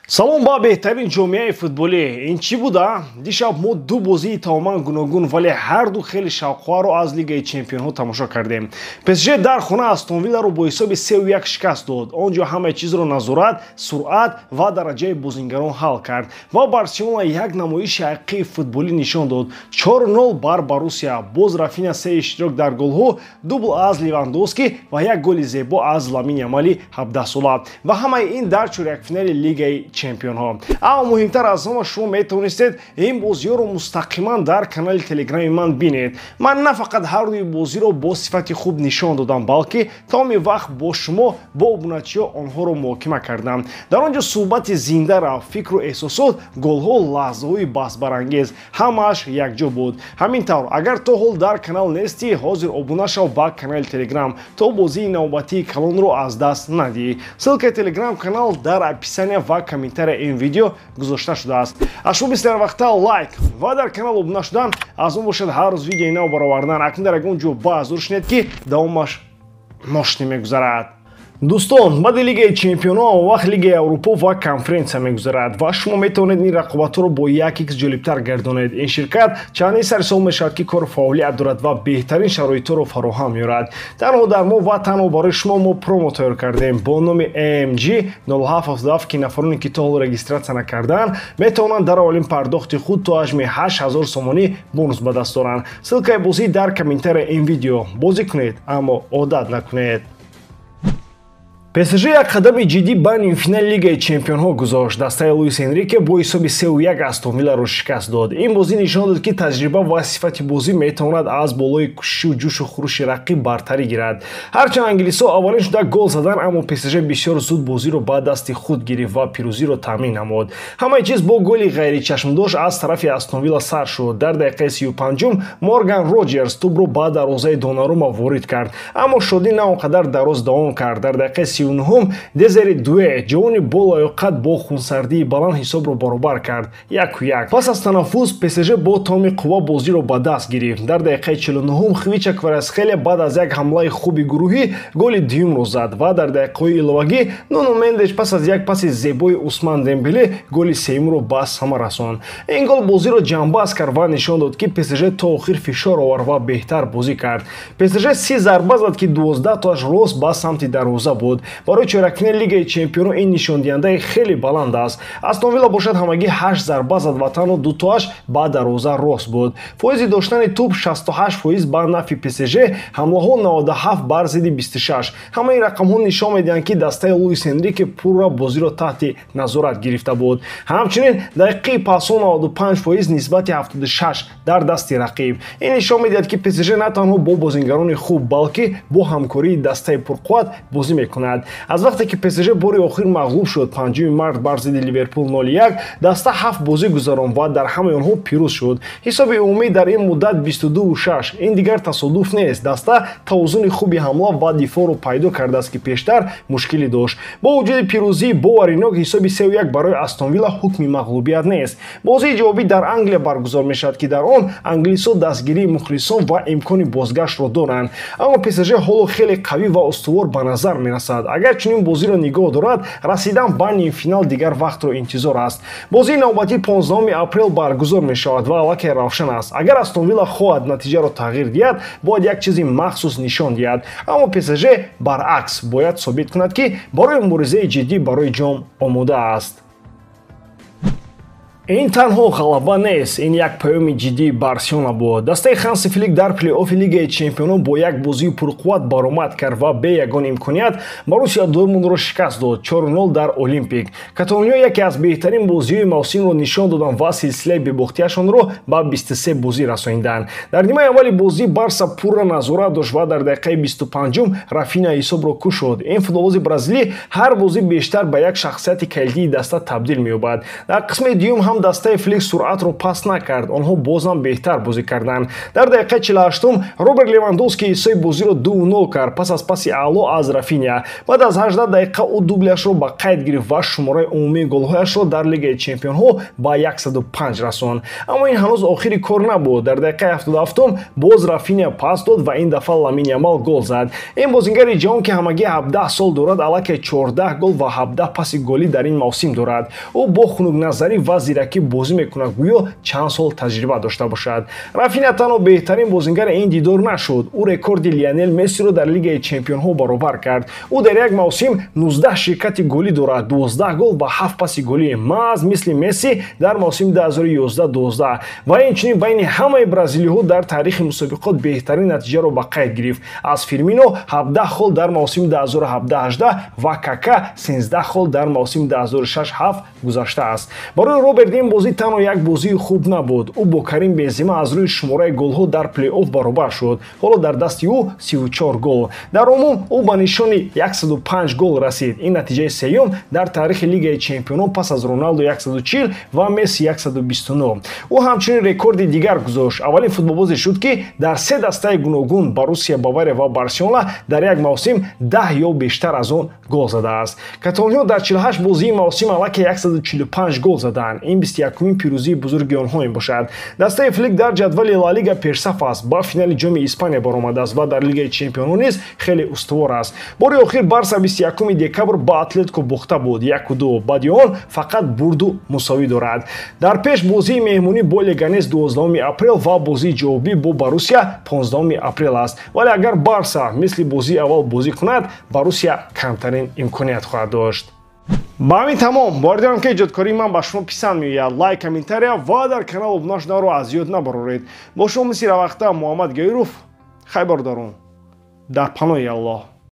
Салом ба беҳтарин ҷомеаи футболӣ. Ин чӣ буда? Дишаб мо ду бозии тамоман гуногун, вале ҳарду хеле шавқоварро аз Лигаи чемпионҳо тамошо кардем. ПСЖ дар хона Астон Вилларо бо ҳисоби 3-1 шикаст дод. Он ҷо ҳамаи чизро назорат, суръат ва дараҷаи бозингарон ҳал кард. Ва Барселона як намоиши ҳақиқии футболӣ нишон дод. 4-0 бар Боруссия. Боз Рафиня се иштирок дар голҳо, дубл аз Левандовски ва як голи зебо аз Ламин Ямали 17-сола. Ва ҳамаи ин дар чорякфинали Лигаи чемпионҳо. Аммо муҳимтар аз ҳама, шумо метавонистед ин бозиҳоро мустақиман дар канали телеграми ман бинед. Ман на фақат ҳардуи бозиро бо сифати хуб нишон додам, балки тамоми вақт бо шумо, бо обуначиҳо онҳоро муҳокима кардам. Дар он ҷо суҳбати зинда рафт, фикру эҳсосот, голҳо, лаҳзаҳои баҳсбарангез, ҳамааш якҷо буд. Ҳамин тавр, агар то ҳол дар канал нестӣ, ҳозир обуна шав ба канали телеграм, то бозии навбатии калонро аз даст надиҳӣ. Ссылкаи телеграм канал дар описания ва комментария ин видео гузошта шудааст. Аз шумо бисёр вақта лайк ва дар канал обуна шудан, аз он бошад ҳар рӯз видеои нав баровардан. Акнун дар ягон ҷо баҳзур шунед, ки давомаш мошинӣ мегузарад. Дӯстон, баъди Лигаи чемпионҳо он вақт Лигаи Аврупо ва конференсия мегузарад ва шумо метавонед ин рақобатҳоро бо як икс ҷолибтар гардонед. Ин ширкат чандин сари сол мешавад, ки кору фаъолият дорад ва беҳтарин шароитҳоро фароҳам меорад. Танҳо дар мо ва танҳо барои шумо мо промо тайёр кардем бо номи AMG 0777, ки нафароне, ки то ҳол регистратсия накардаанд, метавонанд дар аввалин пардохти худ то ҳаҷми 8000 сомонӣ бонус ба даст доранд. Ссылкаи бозӣ дар комментария ин видео. Бозӣ кунед, аммо одат накунед. ПСЖ як қадами ҷиддӣ ба нимфинали Лигаи чемпионҳо гузошт. Дастаи Луис Энрике бо ҳисоби 3-1 Астон Вилларо шикаст дод. Ин бозӣ нишон дод, ки таҷриба ва сифати бозӣ метавонад аз болои кӯшишу ҷӯшу хурӯши рақиб бартарӣ гирад. Ҳарчанд англисҳо аввалин шуда гол задан, аммо ПСЖ бисёр зуд бозиро ба дасти худ гирифт ва пирӯзиро таъмин намуд. Ҳамаи чиз бо голи ғайричашмдошт аз тарафи Астон Вилла сар шуд. Дар дақиқаи 35-ум Морган Роҷерс тӯбро ба дарвозаи Донарума ворид кард, аммо шодӣ на он қадар дароз давом кард. Дар дақиқаи 39-ум Дезери Дуэ, ҷавони болаёқат, бо хунсардии баланд ҳисобро баробар кард: 1-1. Пас аз танаффус ПСЖ бо тамоми қувва бозиро ба даст гирифт. Дар дақиқаи 49-ум Хвича Кварацхелия баъд аз як ҳамлаи хуби гурӯҳӣ голи дуюмро зад ва дар дақиқаҳои иловагӣ Нуно Мендеш пас аз як паси зебои Усман Дембеле голи сеюмро ба самар расонд. Ин гол бозиро ҷамъбаст кард ва нишон дод, ки ПСЖ то охир фишор овард ва беҳтар бозӣ кард. ПСЖ 30 зарба зад, ки 12 тоаш рост ба самти дарвоза буд. Барои чорякфинали Лигаи чемпионҳо ин нишондиҳандаи хеле баланд аст. Астон Вилла бошад ҳамагӣ 8 зарба зад ва танҳо ду тоаш ба дарвоза рост буд. Фоизи доштани тӯб 68% ба нафъи ПСЖ, ҳамлаҳо 97 бар зидди 26. Ҳамаи рақамҳо нишон медиҳанд, ки дастаи Луис Энрике пурра бозиро таҳти назорат гирифта буд. Ҳамчунин дақиқаи пасҳо 95% нисбати 76 дар дасти рақиб. Ин нишон медиҳад, ки ПСЖ на танҳо бо бозингарони хуб, балки бо ҳамкории дастаи пурқувват бозӣ мекунад. Аз вақте ки ПСЖ бори охир мағлуб шуд, 5 март бар зидди Ливерпул 0-1, даста ҳафт бозӣ гузаронд ва дар ҳамаи онҳо пирӯз шуд. Ҳисоби умумӣ дар ин муддат 22-6. Ин дигар тасодуф нест. Даста тавозуни хуби ҳамла ва дифоъро пайдо кардааст, ки пештар мушкилӣ дошт. Бо вуҷуди пирӯзии боваринок, ҳисоби 3-1 барои Астон Вилла ҳукми мағлубият нест. Бозии ҷавобӣ дар Англия баргузор мешавад, ки дар он англисҳо дастгирии мухлисон ва имкони бозгаштро доранд. Аммо ПСЖ ҳоло хеле қавӣ ва устувор ба назар мерасад. Агар чунин бозиро нигоҳ дорад, расидан ба нимфинал дигар вақтро интизор аст. Бозии навбатӣ 15 апрел баргузор мешавад ва аллакай равшан аст: агар Астон Вилла хоҳад натиҷаро тағйир диҳад, бояд як чизи махсус нишон диҳад, аммо ПСЖ баръакс бояд собит кунад, ки барои муборизаи ҷиддӣ барои ҷом омода аст. Ин танҳо ғалаба нест, ин як паёми ҷиддии Барселона буд. Дастаи Ханси Флик дар плей-оффи Лигаи чемпионҳо бо як бозии пурқувват баромад кард ва бе ягон имконият Боруссия Дортмундро шикаст дод: 4-0 дар Олимпик. Каталониё яке аз беҳтарин бозиҳои мавсимро нишон доданд ва силсилаи бебохтиашонро ба 23 бозӣ расониданд. Дар нимаи аввали бозӣ Барса пурра назорат дошт ва дар дақиқаи 25-ум Рафиня ҳисобро кушод. Ин футболбози бразилӣ ҳар бозӣ бештар ба як шахсияти калидии даста табдил меёбад. Дар қисми дуюм ҳам ҳам дастаи Флик суръатро паст накард. Онҳо боз ҳам беҳтар бозӣ карданд. Дар дақиқаи 48 Роберт Левандовски ҳиссаи бозиро 2-0 кард пас аз паси аъло аз Рафиня. Баъд аз 18 дақиқа ӯ дублиашро ба қайд гирифт ва шумораи умумии голҳояшро дар Лигаи Чемпионҳо ба 105 расонд. Аммо ин ҳанӯз охири кор набуд. Дар дақиқаи 77 боз Рафиня пас дод ва ин дафъа Ламин Ямал гол зад. Ин бозингари ҷавон, ки ҳамагӣ 17 сол дорад, аллакай 14 гол ва 17 паси голӣ дар ин мавсим дорад. Ӯ бо хунукназарӣ ва зиракӣ бозӣ мекунад, гӯё чанд сол таҷриба дошта бошад. Рафиня танҳо беҳтарин бозингари ин дидор нашуд. Ӯ рекорди Лионел Мессиро дар Лигаи Чемпионҳо баробар кард. Ӯ дар як мавсим 19 ширкати голӣ дорад, 12 гол ва 7 паси голӣ, маҳз мисли Месси дар мавсими 2011-12, ва инчунин байни ҳамаи бразилиҳо дар таърихи мусобиқот беҳтарин натиҷаро ба қайд гирифт. Аз Фирмино 17 хол дар мавсими 2017-18 ва Кака 13 хол дар мавсими 2006-7 гузаштааст. Барои Роберт ин бозӣ танҳо як бозии хуб набуд. Ӯ бо Карим Бензема аз рӯи шумораи голҳо дар плей-офф баробар шуд. Ҳоло дар дасти ӯ 34 гол. Дар умум ӯ ба нишони 105 гол расид. Ин натиҷаи сеюм дар таърихи Лигаи Чемпионон пас аз Роналдо 140 ва Месси 129. Ӯ ҳамчунин рекорди дигар гузошт. Аввалин футболбозе шуд, ки дар се дастаи гуногун, Боруссия, Бавария ва Барселона, дар як мавсим 10 ё бештар аз он гол задааст. Каталониҳо дар 48 бозии мавсим аллакай 145 гол задаанд. Ин 21-умин пирӯзии бузурги онҳо мебошад. Дастаи Флик дар ҷадвали Ла Лига пешсаф аст, ба финали Ҷоми Испания баромадааст ва дар Лигаи Чемпионҳо низ хеле устувор аст. Бори охир Барса 21 декабр ба Атлетико бохта буд 1-2. Баъди он фақат бурду мусовӣ дорад. Дар пеш бозии меҳмонӣ бо Леганес 12 апрел ва бозии ҷавобӣ бо Боруссия 15 апрел аст. Вале агар Барса мисли бозии аввал бозӣ кунад, Боруссия камтарин имконият хоҳад дошт. Ба ҳамин тамом. Бовар дорам, ки эҷодкории ман ба шумо писанд меояд. Лайк, комментария ва дар канал обуна шуданро аз ёд набароред. Бо шумо мисли равақта Муҳаммад Гаиров. Хай, бародарон, дар паноҳи Аллоҳ.